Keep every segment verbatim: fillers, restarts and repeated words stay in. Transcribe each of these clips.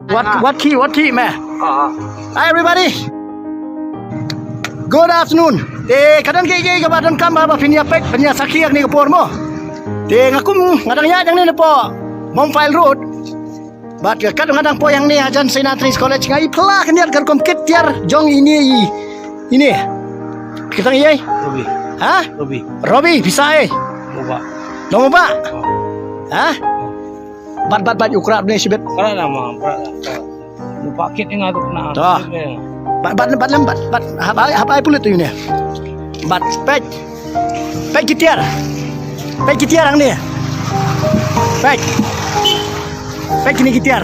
Wat, wat ki, wat ki me. Hi everybody. Good afternoon. Te ka don kiei kiei kaba donkam ba phin ïa peit, phin ïa sakhi ha kane ka por mo. Te nga kum nga dang ïaid hangne napoh Mawphai Road. Bad ka kat nga dang poi hangne hajan Saint Anthony's College, nga ïa peit khyndiat ka rukom kit tiar jong ine i, ine. Ki tang ïa i? Robi. Ha? Robi. Robi, pisa eh. Moba. Nong Moba. Ha? Bat bat bat ïa u krat ne shibit. Krat na ma, krat na. Moba kit ïa nga tu na. Bat bat bat lem bat bat. Hap ai, hap ai pulit tu ne. Bat peit. Peit ki tiar. Peit ki tiar hangne. Peit. Peit kine ki tiar.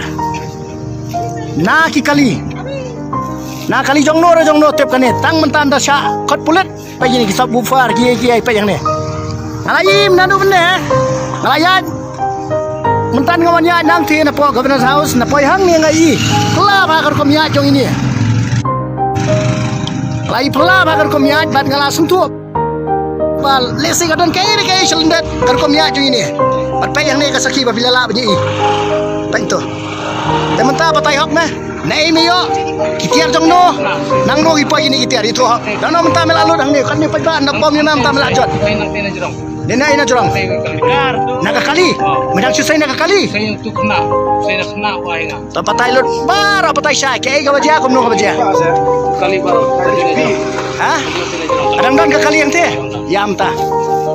Na ki kali. Na kali jong no re jong no tip kane. Tang mynta da sha kot pulit. Peit kine ki subwoofer ki ki peit hangne. Nga la im naduh mynne. Nga la ïaid. Mynta nga wan ïaid nangta napoh Governor's House, napoh hangne nga i. Phylla bha ka rukom ïaid jong ine. Nga la i phylla bha ka rukom ïaid bad nga la sngewthuh. Ba lehse ka don kaei re kaei shalyndet ka rukom ïaid jong ine. Bad peit hangne ka sakhi ba phi la lah ban ïohi. Peit to. Te mynta batai hok me. Naei me ïoh ki tiar jong no. Nangno ki poi kine ki tiar, ïathuh hok. Dang no mynta me la lut hangne, katne paidbah na bom ïa me mynta me la jot. Ne na ina jrong. Na ka kali. Me dang shu sei na ka kali. To batai lut baroh, batai shai kaei kaba jia, kumno kaba jia. Kali baroh. Ha? Dang don ka kali hangta? Ïa mynta.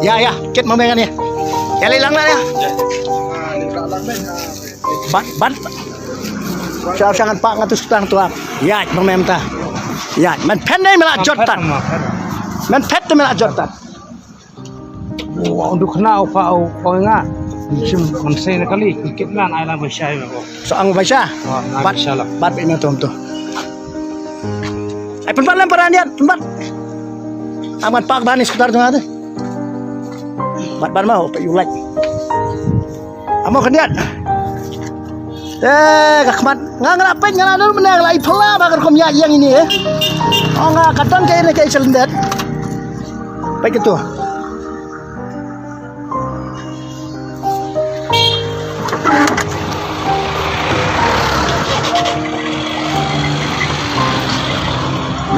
Ïa ïa, kit ma me ngan ïa. Ïa leit lang na ïa. Bat bat. Sha sha ngan pak ngan tu sutang tu ap. Ïa ma me mynta. Ïa, men phet ne me la jot tan. Men phet te me la jot tan. Wa u duk na u pa u pa nga. Sim kon sei na kali, kit nan ai la ba shai ba. So ang ba sha. Bat sha la. Bat ba ina tom to. Ai pynbat lem para niat, pynbat. Aman pak bani skutar tu ngade. Bat ban ma u pa u like. Amo khyndiat. Eh, ka khmat. Nga nga la peit nga la dur mynne nga la i phylla ba ka rukom ïaid ïa ine eh. Ong nga ka don kaei ne kaei shalyndet. Peit kito.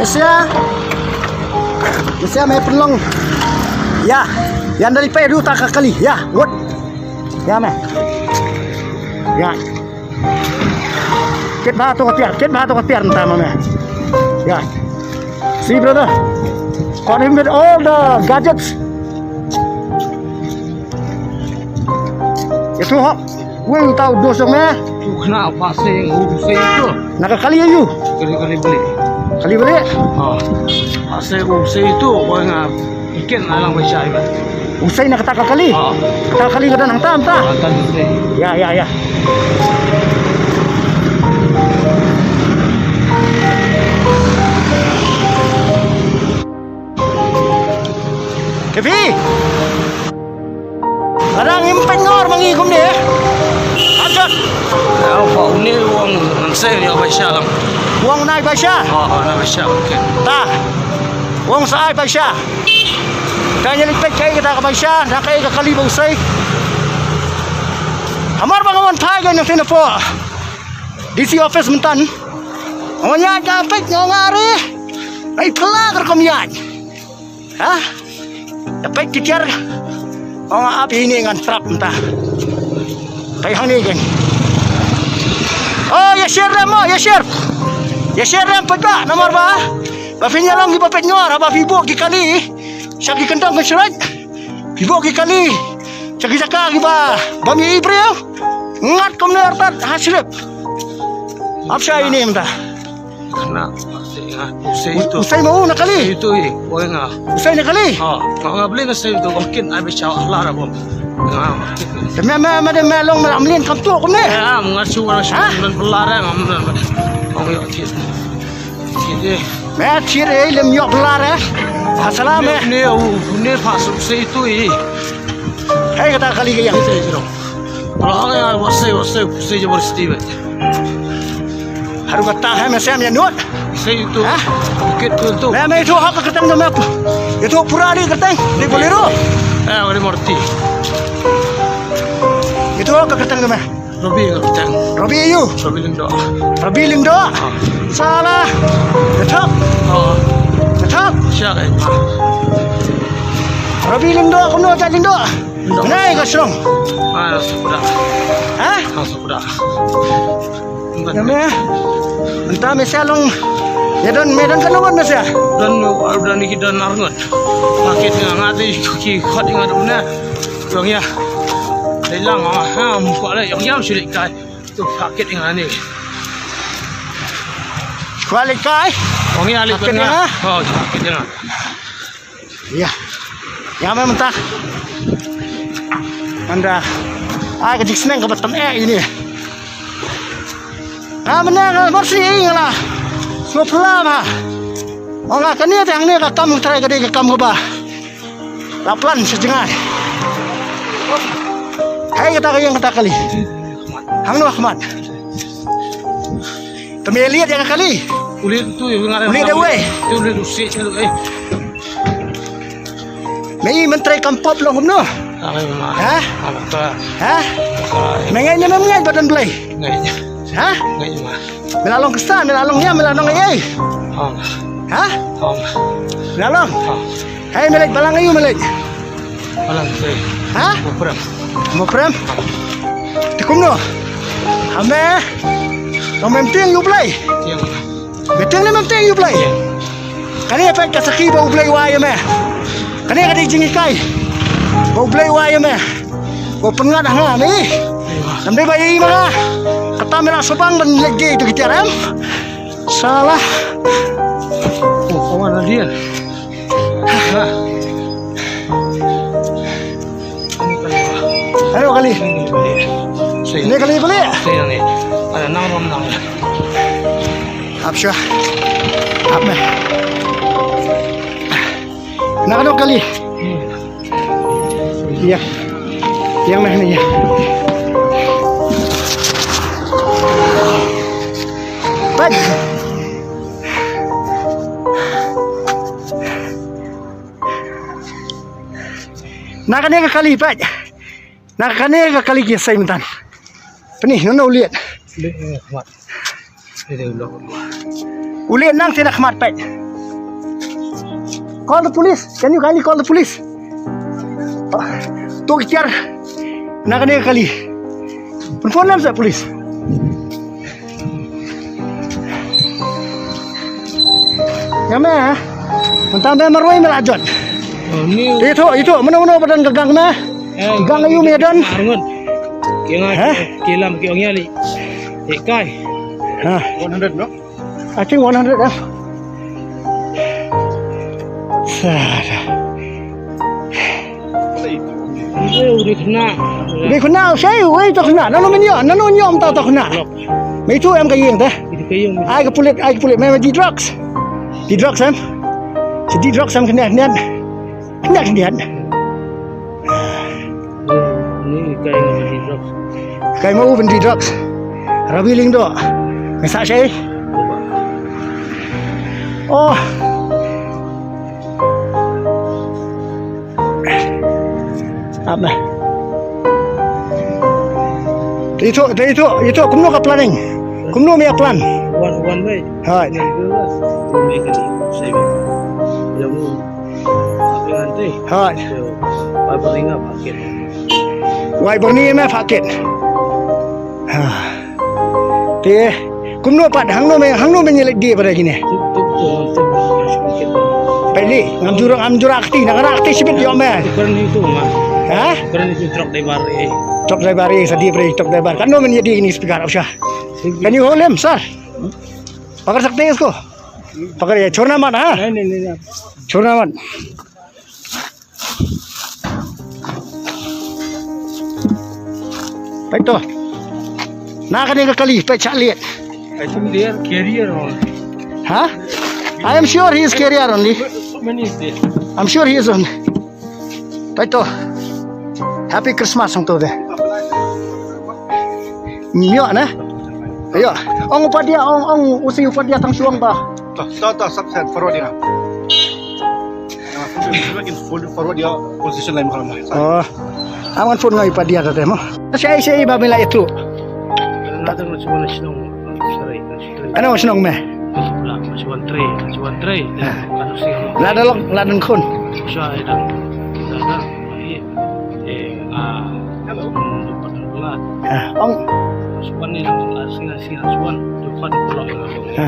Mesia. Mesia me pynlong. Ïa. Ïa ndali peit ruh ta ka kali. Ïa. Wot. Ïa me. Ïa. Kit bha to ka tiar, kit bha to ka tiar mynta ma me. Ïa. See brother. Caught him with all the gadgets. Ïathuh hok. Wei uta u dos jong me. U khynnah u pa sei u sei tu. Na ka kali ïa u. Kali kali beli. Kali beli. Ha. Pa sei u sei tu, wei nga. Iken alang bai shai ba. U sei na kata ka kali. Ah. Kata ka kali ka don hangta hangta. Ah, kan u sei. Ya ya ya. Kevi. Ada ngim pengor mangi kumne. Ajat. Au pa une wang ngan sei ya bai shalang. Wang nai bai sha. Ah, ah, nai bai sha. Okay. Ta. Wang sa ai bai sha. Ka ïa leit peit kaei kata ka bai sha, na kaei ka kali ba u sei. Hamar ba nga wan phai ka na phin apo. D C office myntan. Nga wan ïaid ka peit nga ong are. Ai phylla ka rukom ïaid. Ha? Ïa peit ki tiar. Ong ap ïa ine ngan trap mynta. Peit hangne kein. Oh, ïa share mo, ïa share. Ïa share peit ba namar ba. Ba phin ïa long kiba peit ngor, ba phi buh ki kali. Sha ki kyndong ka shrek. Phi buh ki kali. Sha ki jaka kiba bym ïohi briew. Ngat kumne artat ha shrek. Ap sha ine mynta. Khynnah, u sei, u sei tu. U sei mo na kali. U sei tu i, oi nga. U sei na kali. Ha, nga beli na sei tu, mungkin ai bisa lah dah bom. Nga. Me me me de me long me lam lin kam tu kumne. Ya, nga su nga su nan belar eh, ngam nan. Ong yo kit. Kit eh. Me kit eh lem yo belar eh. Asala me. Ne u ne pas u sei tu i. Hei kata kali ke yang. Sei tu. Kalau orang yang wasai wasai pusai je bersti bet. Haru kata hai masih am ya nut. Saya itu. Hah? Bukit tu tu. Lah mai itu hak kerteng tu map. Itu pura di kerteng di Bolero. Eh, boleh morti. Itu hak kerteng tu map. Robi nga kutang. Robi aïu? Robi Lyngdoh. Robi Lyngdoh? Ah. Sala. Ngi thok. Oh. Ngi thok. Sha ka ima. Robi Lyngdoh, kumno ka Lyngdoh? Lyngdoh. Nai ka shnong. Ah, Sakura. Ha? Ah, Sakura. Ïa me. Mynta me sha long. Ïa don, me don katno ngut me sha? Don, don ki don ar ngut. Paket nga nga te ki khot nga don na. Ïong ïa. Dei lang ah, ha, mukwa le ïong ïa shu leit kai. Tu paket ïa nga ni. Kwah leit kai? Ïong ïa leit kai. Paket ïa nga? Oh, paket ïa nga. Ïa. Ïa me mynta. Ynda. Ai ka jingsneng kaba tam eh ïa ini. Ah, mynne nga mut sih nga la. Sngewphylla ma. Ong nga kane te hangne ka kam ka trai ka dei ka kam kaba la plan sha jngai. Hai kata ka ïing kata kali. Hangno khmat. Te me liat ïa ka kali. Uliat tu ïa nga. Uliat da wei. Tu uliat u sih tu eh. Me i mynta kam pop long kumno? Ai ma. Ha? Ai ma ta. Ha? Ai. Me ngai ne mem ngai ba don Blei. Ngai. Ha? Ngai ma. Me la long Khristan, me la long ïa, me la long ei. Hong. Ha? Hong. Me la long. Hong. Hei, me leit balang aïu me leit? Balang, eh. Ha? Mo prem. Mo prem. Te kumno? Hame. Long mem tieng ïa u Blei. Tieng. Me tieng ne mem tieng ïa u Blei? Kane pat ka sakhi ba u Blei u ai ïa me. Kane ka dei jinghikai ba u Blei u ai ïa me. Ba u pynngat ha nga ne. Nam dei ba ïa i ma nga. Kata me la subang ban leit die tu ki tiar em. Sala. Oh, kawan dia. Ayo kali. Ni kali balik. Ada nang rom nang. Ap sha. Ap me. Nak nok kali. Iya. Yang meh ni ya. Pat. Na kane ka kali pat. Na kane ka kali ki sai myntan. Pynban no no uliat. Uliat nang te na khmat pat. Call the police. Can you kindly call the police? To ki tiar. Na kane ka kali. Pynphone lem sa police. Nga me, mynta me marwei me la jot. Itu, itu, mano mano ba don ka gang me. Gang aïu me don. Arngut. Ki nga ki lam ki ong ïa li. Ikai. Ha. One hundred no? I think one hundred eh. Sada. Uei u dei khynnah. U dei khynnah, u sei uei u dei khynnah. Nano men ïoh, nano ïoh mynta u dei khynnah. Me itu em ka ïing te. Ai ka pulit, ai ka pulit, me me di drugs. Di drugs em. Di drugs em khyndiat khyndiat. Khyndiat khyndiat. Ni kai ma u dei drugs. Kai ma u dei drugs. Rabi Lyngdoh. Me sa sei. Oh. Apa? Itu, itu, itu kumno ka planning? Kumno me plan? Wan, wan bai. Hai. Hai. Wai byrni me paket. Ha. Te kumno pat hangno me hangno me nyelek die pada kine. Peli ngam jurang ngam jurang akti na ngara akti sibit yo me. Keren itu ma. Ha? Keren itu truk driver eh. Truk driver eh sadi pre truk driver. Kan no men jadi ini speaker apa sah? Can you hold him, sir? Pakar sakte isko. Pakar ya, chorna mat ha? Nahi, nahi, nahi. Chorna mat. Peit to. Na kane ka kali, peit shah liat. I think they are carrier only. Huh? I am sure he is carrier only. So many is there. I'm sure he is only. Peit to. Happy Christmas hong to de. Myo na. Ayo. Ong upadia, ong, ong usi upadia tang suang ba. To, to, to, sab, sab, forward ina. Forward your position line. Oh. Awan phone ngai padia ta mo. Sai sai ba mila itu. Ata na chuan na chnong, sorry, na chnong. Ano chnong me? Bla, na chuan trei, na chuan trei. Ha. Ka tu si ano. La da long, la dang khun. Sha ai dang. Da da. Eh, eh, ah. Hello. Bla. Ha. Ong. Chuan ni na singa singa chuan. Tu pat bla. Ha.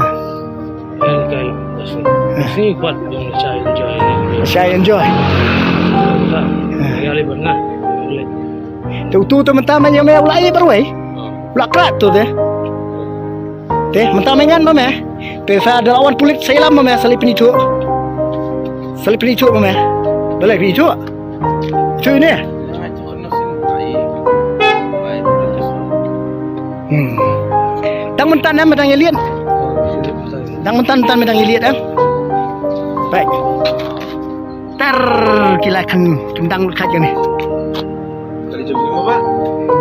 Eh, kai. Sini pat dong chai enjoy. Chai enjoy. Ha. Ya le bang. Tu tu tu mynta me ïa me u la ïa barwei. U la krat tu te. Te mynta me ngan ma me. Te sa da la wan pulit sa ïalam ma me sa leit pynithuh. Sa leit pynithuh ma me. Da leit pynithuh. Ithuh ine. Hmm. Dang mynta ne me dang ïalied. Dang mynta mynta me dang ïalied em. Baik. Ter ki la khan kim dang lut khat kane. Kali jong mo ba?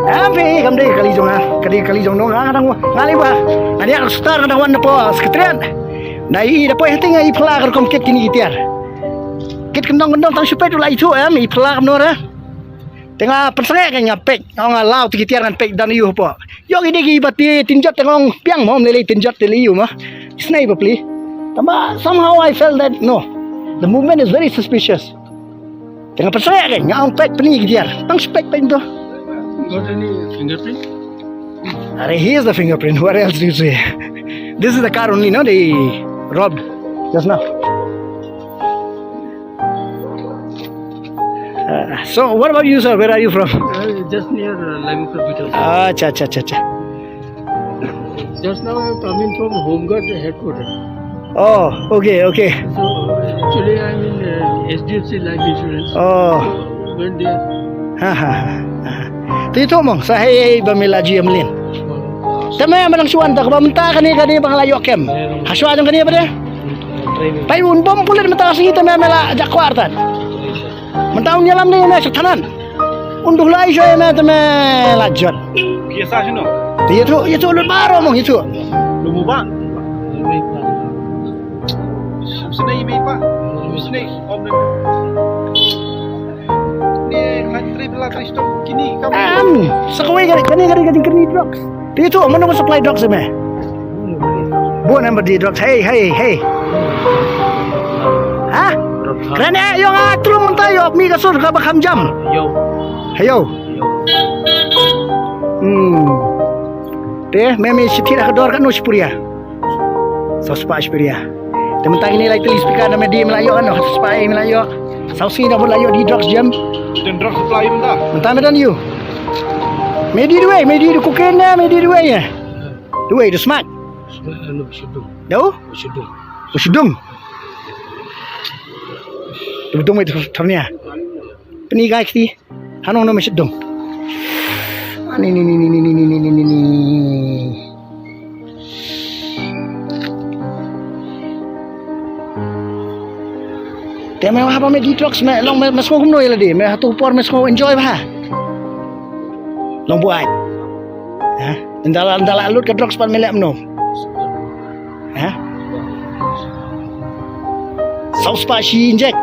Em phi kam dei kali jong nga. Kali kali jong no nga dang nga li ba. Nga ïa star nga dang wan na po secretariat. Na i da poi hati nga i phylla ka rukom kit kini ki tiar. Kit kyndong kyndong tang shu peit u la ithuh em i phylla kam no re. Te nga pynsangeh ka nga peit nga ong nga law te ki tiar ngan peit dan ïu hapoh. Ïoh ki dei ki ba ti tin jot te nga ong biang mo, ym lei lei tin jot te lei ïu mo. Isnei ba pli. Tama somehow I felt that no. The movement is very suspicious. Te nga pynsangeh ka nga ong peit pyni ki tiar. Tang shu peit peit to. Got any fingerprint? Are, here's the fingerprint. What else do you see? This is the car only, no? They robbed just now. Uh, so, what about you, sir? Where are you from? Uh, just near uh, Laimukhrah Beetle. Acha, acha, acha, acha. Just now I am coming from Home Guard headquarters. Oh, okay, okay. So, actually I am in uh, H D F C Life Insurance. Oh. So, when they are Ha ha ha. Te ïathuh mo, sa hei hei ba me la ju ïa mlien. Te me ma dang shuwa ta kaba mynta kane kane ba nga la ïoh kem. Hashwa jong kane ba de. Peit un bom pulit mynta ka sngi te me me la jak kwah artat. Mynta un ïalam ne me sha thanan. Un duh lai shuwa ïa me te me la jot. Ki sa shano? Te ïathuh, ïathuh lut baroh mo ïathuh. Lu mo ba? Shnei mei pa. Shnei om ne. Ni khlaiñ trei pela Kristo kini kam. Em, sa kawei ka, kane ka dei ka jingkyrni drugs. Te ïathuh mano ba supply drugs ïa me? Bun em ba die drugs. Hey, hey, hey. Ha? Kane ïong a trum mynta ïoh mih ka sur kaba kham jam. Ïoh. Hayo. Hmm. Te me me shithi da ka dor katno shi puria? Saw spah shi puria. Te mynta kine lai tylli speaker na me die me la ïoh, no, saw spah ei me la ïoh. Saw sngi da bud la ïoh die drugs jam. Don drugs supply mynta. Mynta me don ïoh. Me die duwai, me die du cocaine na, me die duwai ïa. Duwai du smack. Dau? Shudung. Shudung. Du dum itu thamnia. Peni gai kti. Hanong no me shudung. Ni ni ni ni ni ni ni ni ni ni. Te me ha ba me detox me long me, me sngew kumno ïa lade, me ha tu por me sngew enjoy bha. Long buai. Ha? Ndala ndala lut ka drugs pat me leh mno. Ha? Saw spah shi injek.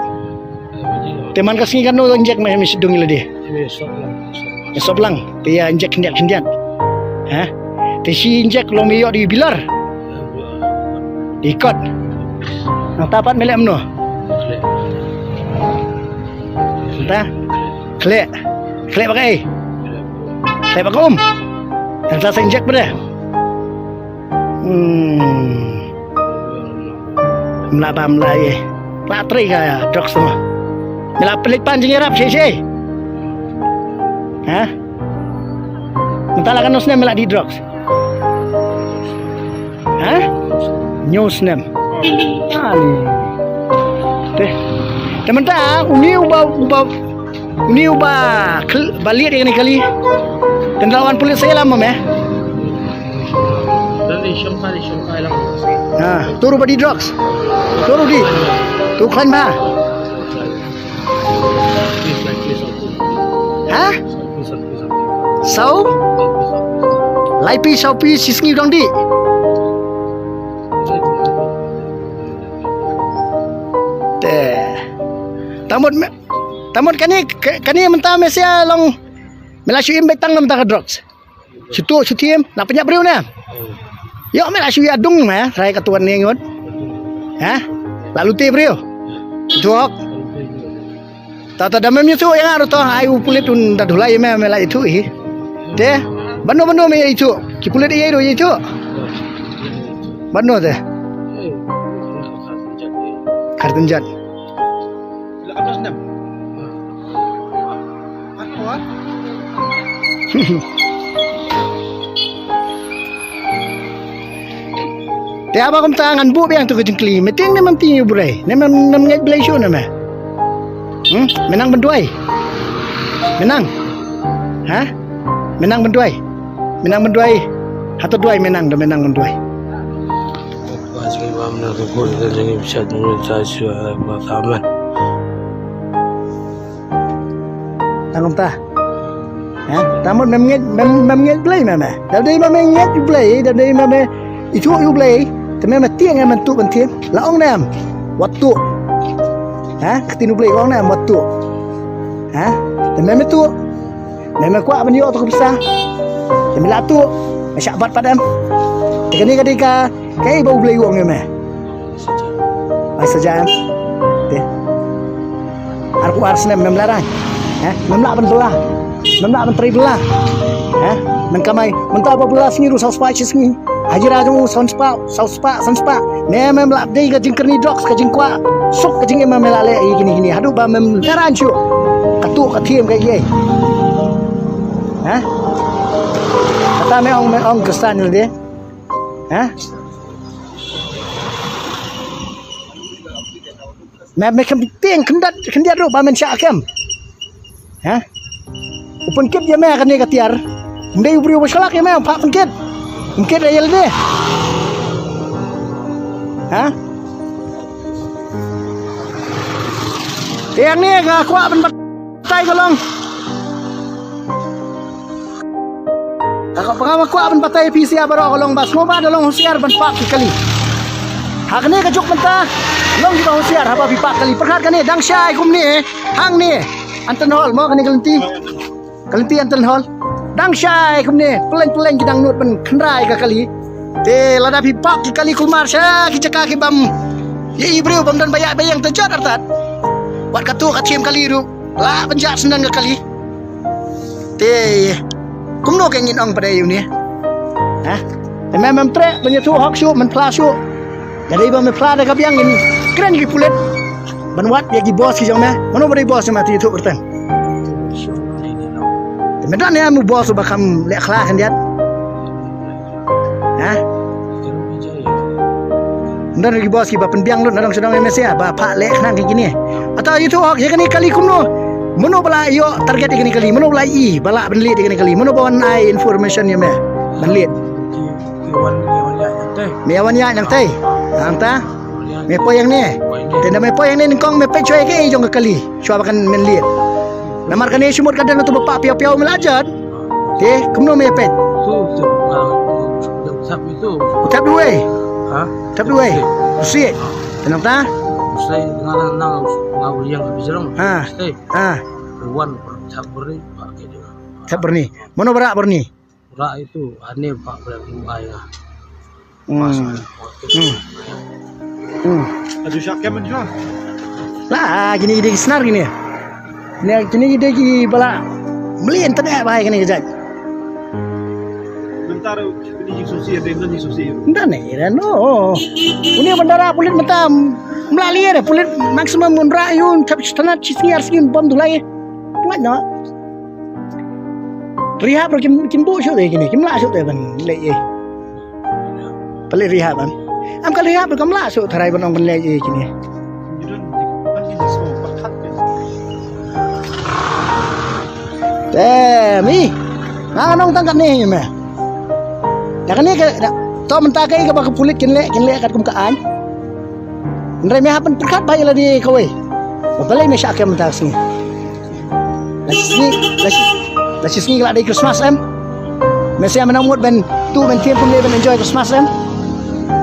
Te man ka sngi kano injek me me shudung ïa lade. Ïa sop lang. Te ïa injek khyndiat khyndiat. Ha? Te shi injek long me ïoh di bilar. Di kot. Nangta pat me leh mno. Ta. Khleh. Khleh ba kaei. Khleh ba ka um. Nangta sa injek ba de. Hmm. Mla ba mla ïa. La trei ka drugs mo. Me la pynleit pan jingïarap shi shi. Ha? Mynta la kano snem me la die drugs. Ha? Hynñiew snem. Ani. Te. Te mynta uni uba uba Uni uba khl-, ba liat ïa kane kali. Te ynda la wan pulit sa ïalam ma me. Ha, tu ruh ba die drugs. Tu ruh die. Tu khlaiñ bha. Ha? Saw? Lai phi saw phi shi sngi dang die. Te. Tamut me Tamut kane, k-, kane mynta me sia long me la shu im beit tang na mynta ka drugs. Shu tuh shu thiem, la pynïap briew ne. Ïoh me la shu ïa dung me, trai ka tuan ne ngut. Ha? La lute briew. Tuh. Ta ta da mem ïathuh ïa nga ruh to, ai u pulit un da dhulai me, me la ïathuh hi. Te, bano bano me ïathuh. Ki pulit ïa ruh ïathuh. Bano te. Khartun jat. Te haba kumta ngan buh biang tu ka jingkylli. Me tieng ne mem tieng ïa u Blei? Ne mem, mem ngeit Blei shuh ne me? Hmm? Me nang ban duwai? Me nang? Ha? Me nang ban duwai? Me nang ban duwai? Hato duwai me nang, da me nang ban duwai? Nang kumta. Ha, ta mut mem ngeit, mem, mem ngeit Blei me me. Da dei ba me ngeit Blei, da dei ba me ithuh ïa u Blei, te me, me tieng em, men tuh ban thiem. La ong ne em, wat tuh. Ha, ka ktien u Blei ong ne em, wat tuh. Ha, te me, me tuh. Me, me kwah ban ïoh tu ka pisa. Te me la tuh. Me shah bat pat em. Te kane ka dei ka, kaei ba u Blei u ong ïa me? Ai saja em. Te. Arphew ar snem mem lah rang. Eh, mem lah ban bylla. Mem lah ban trei bylla. Eh, mem kamai. Mynta ba bylla sngi ruh saw spah shi sngi. Hajira jong u saw spah, saw spah, saw spah. Me mem lah dei ka jingkyrni drugs, ka jingkwah suk, ka jingim me lah leh ïa kine kine. Haduh ba mem lah rang shuh. Ka tuh ka thiem ka ïa. Eh? Kata me ong, me ong Khristan ïa lade. Eh? Me, me kham tieng khyndiat, khyndiat ruh ba men shah kem. Ha? U pynkit ïa me kane ka tiar. Ym dei u briew ba shlak ïa me, u phah pynkit. Pynkit ïa lade. Ha? Tiang ne nga kwah ban batai ka long. Ka, ka, ka, ka kwah ban batai phi sia baroh ka long ba sngewbha da long husiar ban pap ki kali. Ha kane ka juk mynta long kiba husiar haba phi pap kali. Pyrkhat kane dang shai kumne hangne. Anton Hall mo kane ka lynti. Ka lynti Anton Hall. Dang shai kumne, pyllein pyllein ki dang nud ban kynrai ka kali. Te lada phi pap ki kali kulmar sha ki jaka ki bym ïohi briew, bym don ba ïaid ba ïeng, te jot artat. Wat katu ka thiem kali ruh lah ban jah syndon ka kali. Te kumno ka ngin ong pat ïa une? Ha? Te mem, mem treh ban ïathuh hok shuh, men phla shuh. Lada dei ba me phla da ka biang, ngin kren ki pulit ban wad ïa ki boss ki jong me. Mano ba dei boss jong me, te ïathuh kyrteng. Te me don ne em u boss uba kham leh khla khyndiat? Ha? Ym don ki boss kiba pynbiang lut na dong sha dong, em, sia ba phah leh khnang ki kine. Ata ïathuh hok ïa kane kali kumno? Mano ba la ïoh target ïa kane kali? Mano ba la ïohi ba lah ban leit ïa kane kali? Mano ba wan ai information ïa me ban leit? Me wan ïaid nangtei. Nangta me poi hangne. Te nda me poi hangne nyngkong me peit shuwa ïa kaei jong ka kali shuwa ba kan men leit. Namar kane shu mut ka don uto ba pah piaw piaw me la jot. Te kumno me peit? Tu tu nga thap itu. Thap duwai. Ha? Thap duwai. Usiej. Te nangta? Usiej nga nang nga uliang habis rong. Ha. Ha. Wan thap berni. Thap berni. Mano ba rah berni? Rak itu ane ba prak ai nga. Hmm. Hmm. Hmm. Aju sha kem aju. La kine ki dei ki snar kine. Ne kine ki dei kiba la mlien tane ba kine ki jait. Mynta ruh kine ki susi ade, kine ki susi. Mynta ne ira no. Une ban da rah pulit mynta mla lier pulit maximum un rah ïa un thap shanat shi sngi ar sngi un bam dulai. Ngat no. Rehab ruh kim, kim buh shuh te kine, kim lah shuh te ban leh ei. Pynleh rehab em. Em ka rehab ruh kam lah shuh tharai ban ong ban leh ei kine. Te mi nga nong tang kane me. Da kane ka to mynta kaei kaba ka pulit kin leh, kin leh katkum ka aiñ. Hynrei me hap ban pyrkhat bha ïa lade kawei. Ba balei me shah kem mynta ka sngi? La shi sngi, la shi, la shi sngi ka la dei Christmas em. Me sngewbha mynta mut ban tu ban thiem kumne ban enjoy Christmas em.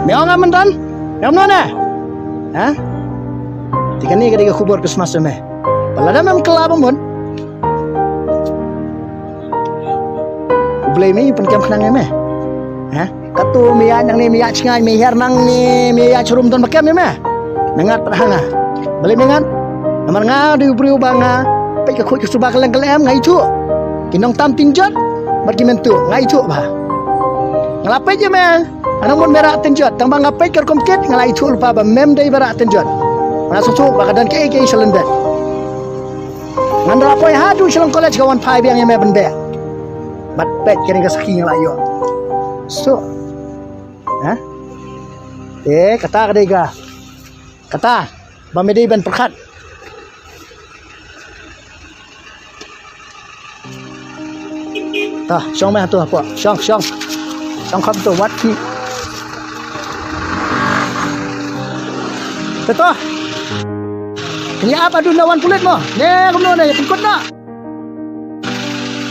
Me ong em mynta? Em no ne? Ha? Te kane ka dei ka khubor Christmas em eh. Ba lada mem kylla ba mut. U Blei me, pynkem khnang ïa me. Ha? Kato me ïa nangne, me ïa chngain, me hiar nangne, me ïa chrum don ba kem ïa me. Me ngat pat ha nga. Blei me ngat. Namar nga dei u briew ba nga peit ka khuid ka suba ka leng ka lem, nga ithuh. Ki nongtam tin jot bad ki mynta nga ithuh ba. Nga la peit ïa me. Nga nang mut me rah tin jot, tang ba nga peit ka rukom kit nga la ithuh lypa ba mem dei ba rah tin jot. Nga sngewthuh ba ka don kaei kaei sha lyndet. Ngan da la poi haduh sha long college ka wan phai biang ïa me ban beh. Bad peit kane ka sakhi nga la ïoh. So. Ha? Eh, kata ka dei ka. Kata ba me dei ban pyrkhat. Ta, shong me hato hapo. Shong, shong. Shong kham to wat ki. Te to. Kñia ap adun da wan pulit mo. Ne kumno ne pynkut na.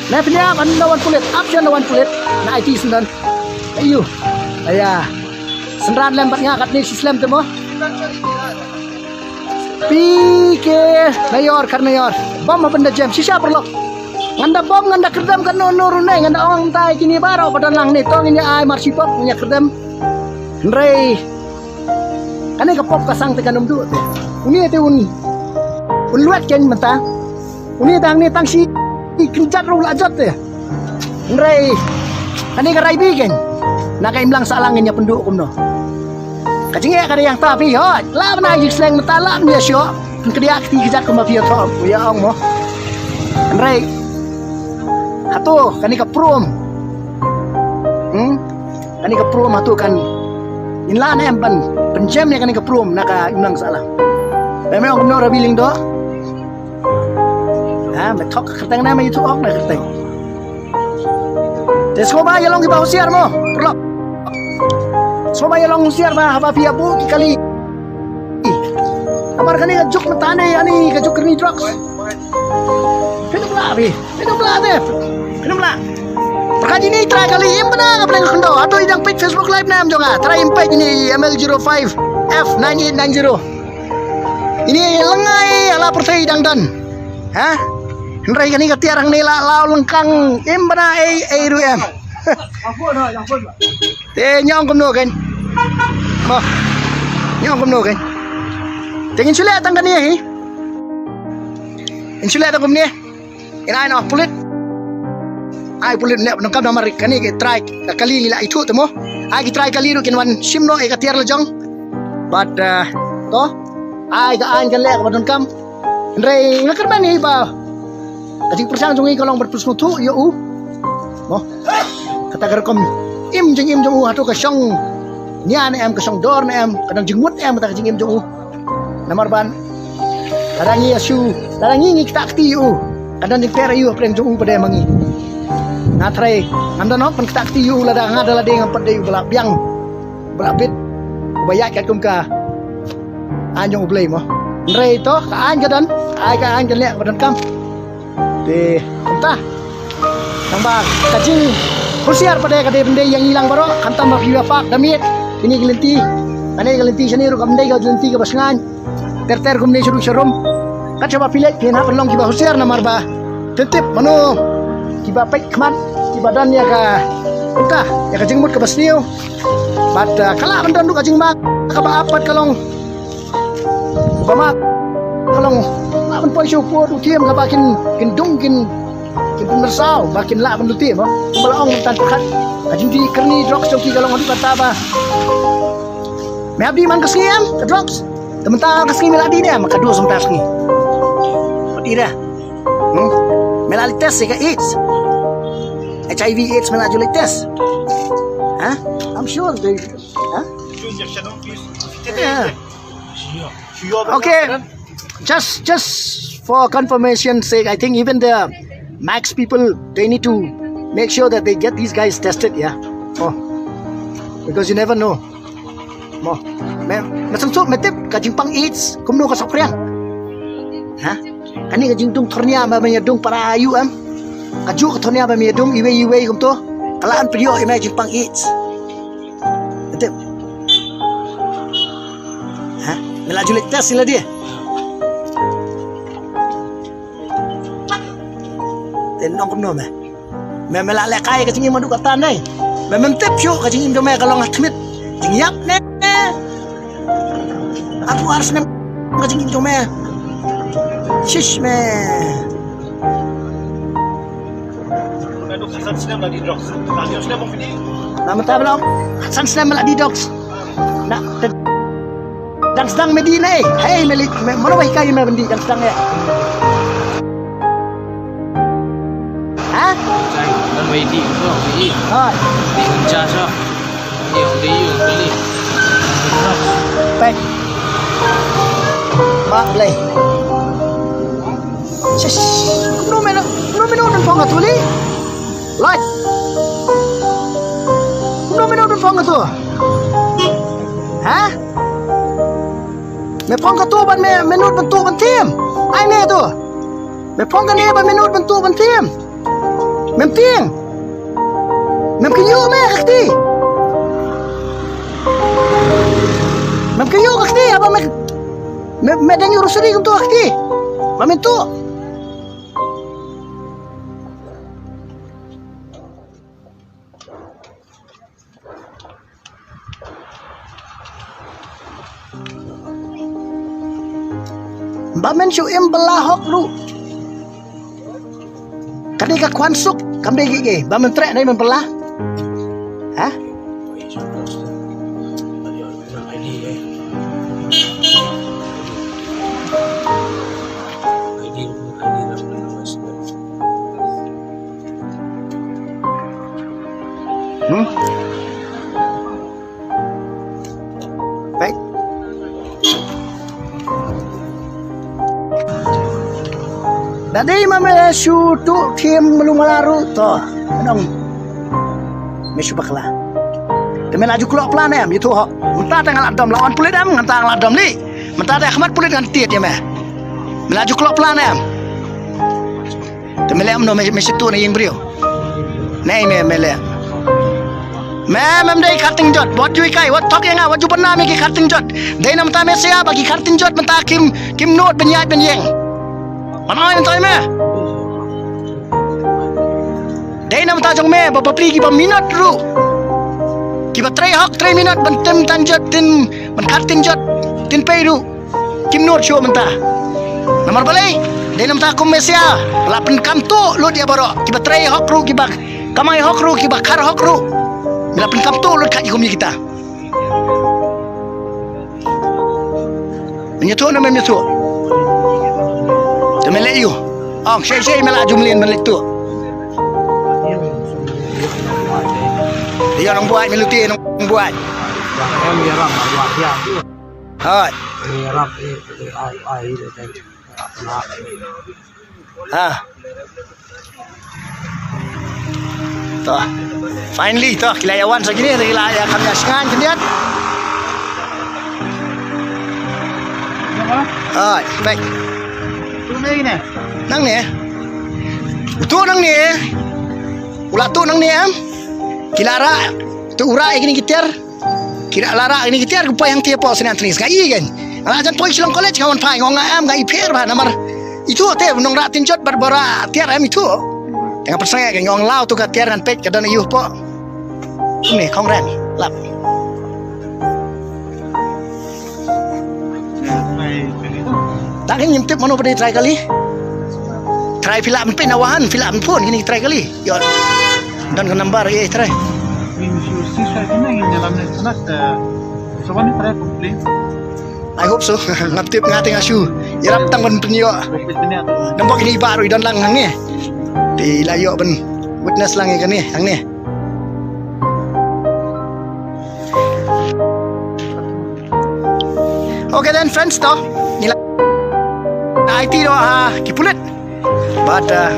Ne kñia ap adun da wan pulit. Ap shen da wan pulit. Na aiti syndan. Ayu. Aya. Synran lem bad nga katne shi slem te mo. P K Mayor, Kar Mayor. Bom ha pynda jem shisha paralok. Ngan da bom, ngan da kyrdem, katno no rune, ngan da ong tai kine baroh ba don lang ne, to ngin ïa ai marshi pop, ngin ïa kyrdem. Hynrei kane ka pop ka sang te kan ym duh te. Une te un, un luet kein mynta. Une tang ne tang shi kynjat ruh la jot te. Hynrei kane ka rai bi kein. Na ka imlang sahlang ngin ïa pynduh kumno. Ka jingeh ka dei hangta phi hoi. Lah ban ai jingsleng mynta, lah ban ïa shoh. Pynkhia kti kjat kumba phi ïa thoh, ïa ong mo. Hynrei hato kane ka prom. Hmm? Kane ka prom hato kan, ngin lah ne em ban pynjem ïa kane ka prom na ka imlang sahlang. Ba me ong kumno Rabi Lyngdoh. Ha, me thok ka kyrteng ne me ïathuh hok na kyrteng. Te sngewbha ïa long kiba husiar mo, paralok. Sngewbha ïa long husiar ba haba phi ïa buh ki kali. Namar kane ka juk mynta ne, ani ka juk kyrni drugs. Phin ym lah phi, phin ym lah te. Phin ym lah. Pyrkhat ïa ine i trai kali im bna ka Blei Khyndew. Hato i dang peit Facebook live ne em jong nga. Trai im peit ine i M L zero five F nine eight nine zero. Ine i lyngngai ïa la pyrthei dang don. Ha? Hynrei kane ka tiar hangne la law lyngkang im bna ei ei ruh em. Te ñiong kumno kein. Mo. Ñiong kumno kein. Te ngin shu leh tang kane hi. Ngin shu leh tang kumne. Ngin ai noh pulit. Ai pulit leh nang kam namar kane ki trai ka kali ngi la ithuh te mo. Ai ki trai kali ruh kin wan shim noh ïa ka tiar la jong. Bad, eh, to. Ai ka aiñ kan leh kaba donkam. Hynrei nga kyrmen ïa i ba ka jingpyrshang jong i ka long ban pynsngewthuh ïa u. Mo. Kata ka rukom im jingim jong u hato ka shong nia ne em, ka shong dor ne em, ka dang jingmut ne em kata ka jingim jong u. Namar ban lada ngi ïa shu, lada ngi ngi ktah kti ïa u, ka dang jingpher ïa u hapdeng jong u pat de ma ngi. Nga trai ngan da noh ban ktah kti ïa u lada nga da lade ngam pat dei u ba la biang. Ba la bit ba ïaid katkum ka aiñ jong U Blei mo. Hynrei to ka aiñ ka don, ai ka aiñ ka leh ba donkam. Te kumta. Tang ba ka jinghusiar pat de ka dei ban dei ïa ngi lang baroh, khamtam ba phi ïa pah da miet ïa kine ki lynti. Kane ka lynti shane ruh kam dei ka lynti kaba shngaiñ. Ter ter kumne sha ruh sha rum. Kat shaba phi leit phin hap ban long kiba husiar namar ba phin tip mano kiba peit khmat kiba don ïa ka, kumta, ïa ka jingmut kaba sniew. Bad, uh, ka lah ban don ruh ka jingma kaba ap bad ka long ba ma ka long lah ban poi sha u pud u thiem kaba kin, kin dung kin, kin pynmynsaw ba kin lah ban lute mo. Kumba la ong mynta pyrkhat ka jingdih kyrni drugs jong ki ka long haduh katta ba me hap dih man ka sngi em ka drugs. Te mynta ka sngi me la dih ne em ka dos mynta ka sngi. Pat dih dah. Hmm? Me la leit test ïa ka AIDS. H I V AIDS me la ju leit test. Ha? I'm sure they, ha? Yeah. Okay. Just, just for confirmation sake, I think even the Max people, they need to make sure that they get these guys tested, yeah. Oh. Because you never know. Mo. Me, me sngewthuh me tip ka jingpang AIDS kumno ka sokriang. Ha? Kane ka jingdung thornia ba me ïa dung para ayu em. Ka juk ka thornia ba me ïa dung iwei iwei kumto. Ka la an pynïoh ïa me jingpang AIDS. Me tip. Ha? Me la ju leit test ïa lade. Te nong kumno me? Me me la lehkai ka jingim haduh katta ne. Me mem tip shuh ka jingim jong me ka long ha tmit. Jingïap ne. Arphew ar snem ka jingim jong me. Shish me. Namar mynta ba long san snem la dih drugs. Na te dang sdang me dih ne. Hei me li me mano ba hikai me ban dih dang sdang ïa. Ha? Dang me dih ko dih. Ha. Dih kan cha sa. Dih dih dih. Pek. Ba Blei. Shish. Kumno me no, kumno me no don phong atu li. Lait. Kumno me no don phong atu. Ha? Me phong katu ban me, me nud ban tu ban tim. Ai me tu. Me phong kane ban me nud ban tu ban tim. Mem tieng. Mem kynju me ka kti. Mem kynju ka kti, aba me, me, me dang ïu rosari kumtu ka kti. Ba me tu. Ba men shu im bylla hok ruh. Ka dei ka khwan suk, kam dei ki, ki. Ba men treh dei men bylla. Ha? Hmm? Pek. Da dei ma me shu tu khim melu malaru to. Nong. Me shu bakla. Te me la ju klok plan em, ïa tu ho. Mynta te nga la dom la wan pulit em, mynta nga la dom li. Mynta te khmat pulit ngan tiet ïa me. Me la ju klok plan em. Te me leh kumno me, me shitu na ïing briew. Nei me, me leh. Me, mem dei kharting jot, wat ju hikai, wat thok ïa nga, wat ju bynna me ki kharting jot. Dei namar ta me sia ba ki kharting jot mynta kim, kim nud ban ïaid ban ïeng. Man ai mynta me. Dei namar ta jong me, ba bapli kiba minot ruh. Kiba trei hok, trei minot, ban tim tan jot, tin, ban kharting jot, tin pei ruh. Kim nud shuh mynta. Namar balei? Dei namar ta kum me sia la pynkam tuh lut ïa baroh kiba trei hok ruh, kiba kamai hok ruh, kiba khar hok ruh. Me la pynkam tuh lut kat ïa kum ïa kita. Me ïathuh ne mem ïathuh? Te me leh ïu. Ong shei shei me la ju mlien me leh tuh. Ïa nongbuaid me luti nongbuaid. Hooid. Ha. To. Finally to, ki la ïa wan sa kine, ki la ïa kham ïa sngewbha khyndiat. Hooid, peit. Nangne. Uto nangne. U la tuh nangne em. Ki la rah. Te u rah ïa kine ki tiar. Ki la rah ïa kine ki tiar, ki poi hangtei hapoh Saint Anthony's. Nga i kein. Nga la jan poi Shillong College, nga wan phai, nga ong nga em, nga i pher bha namar itu te nong rah tin jot bad ba rah tiar em itu. Te nga pynsangeh kein, nga ong la uto ka tiar ngan peit ka don aïu hapoh. Kumne khong ren lap. Tang ngim tip mano ba dei trai kali. Trai phi lah ban peit na wahan, phi lah ban phone kine trai kali. Ïoh. Don ka number ïa trai. Ngin shu shisha kine ngin ïalam ne kane te. Sa wan trai complain. I hope so. Ngam tip nga te nga shu ïarap tang ban pynïoh. Namar kine i Bah ruh i don lang hangne. Te i la ïoh ban witness lang ïa kane hangne. Okay then friends, to ngi la aiti noh ha ki pulit. Bad, uh,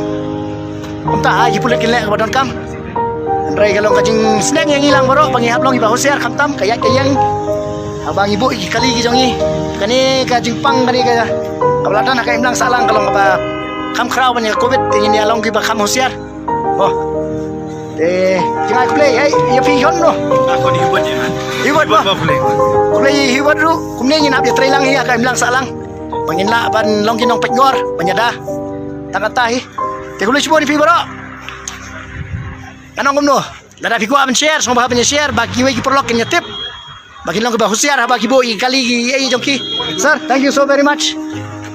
kumta ha ki pulit kin leh kaba donkam. Hynrei ka long ka jingsneng ïa ngi lang baroh ba ngi hap long kiba husiar khamtam ka ïaid ka ïeng. Haba ngi buh ïa ki kali ki jong ngi, kane ka jingpang kane ka, kaba la don ha ka imlang sahlang ka long kaba kham khraw ban ïa ka covid, te ngin ïa long kiba kham husiar. Oh. Te jngai khublei, hei, ïa phi Hubert noh. Hubert noh. Khublei Hubert ruh. Kumne ngin ap ïa trei lang hi ha ka imlang sahlang. Ba ngin lah ban long ki nongpeitngor ban ïada. Tang kata hi. Te khublei shibun ïa phi baroh. Kan ong kumno? Lada phi kwah ban share, sngewbha ban share ba kiwei ki paralok kin ïa tip. Ba kin long kiba husiar haba ki buh ïa ki kali ki ei jong ki. Sir, thank you so very much.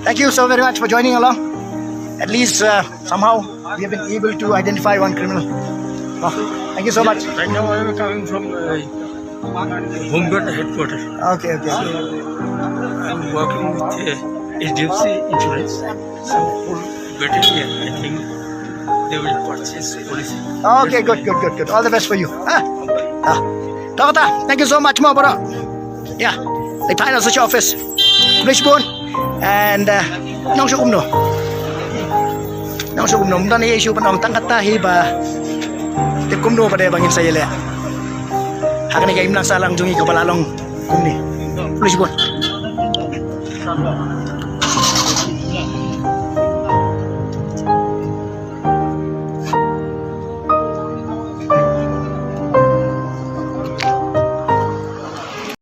Thank you so very much for joining along. At least uh, somehow we have been able to identify one criminal. Oh, thank you so much. Right now I am coming from uh, Home Guard headquarters. Okay, okay. I am working with uh, H D F C Insurance. So for veterinary, I think they will purchase policy. Okay, good, good, good, good. All the best for you. Ah, ah. Doktor, thank you so much mo bro. Yeah, they find us such office. Please bun. And uh, nong shu kumno. Nong shu kumno. Mdan ye shu panong tang kata hi ba. Tip kumno ba de bangin sa yele. Hakani ka imlang salang jungi ka balalong kumni. Please bun.